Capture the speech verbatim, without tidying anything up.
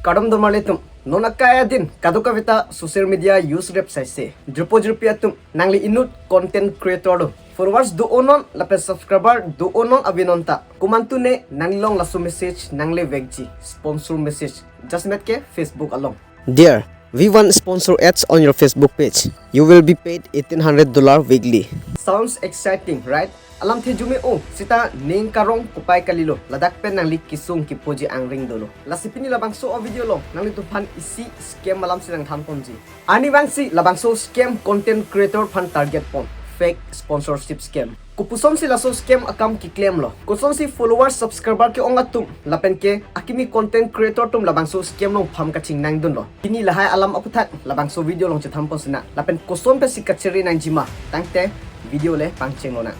Kardom donmarli atum, non akai adin kadokaveta social media use rep saise. Jirpo jirpi atum, nangli inut content creator do, followers do-onon lapen subscriber do-onon avinonta, komantu ne nanglong laso message nanglevekji, sponsor message, just met ke Facebook along. Dear, we want sponsor ads on your Facebook page. You will be paid eighteen hundred dollar weekly. Sounds exciting, right? Alamthe jume-o, sita ning karong kopai kalilo, ladak pen nangli kesung kepoji angring dolo. Lasi pini labangso a-video along nanglitumphan isi scam alamsi nangthanponji. Arnivangsi labangso scam content creator aphan target pon, fake sponsorship scam. Kopusonsi laso scam akam keklemlo, kosonsi followers subscriber ke-ong atum lapen ke akimi content creator atum labangso scam along pham kachingnangdunlo, pini lahai alam aputhak labangso video along chethanpon sinang. Lapen koson pensi kachere nangjima, tangte video le pangchenglonang.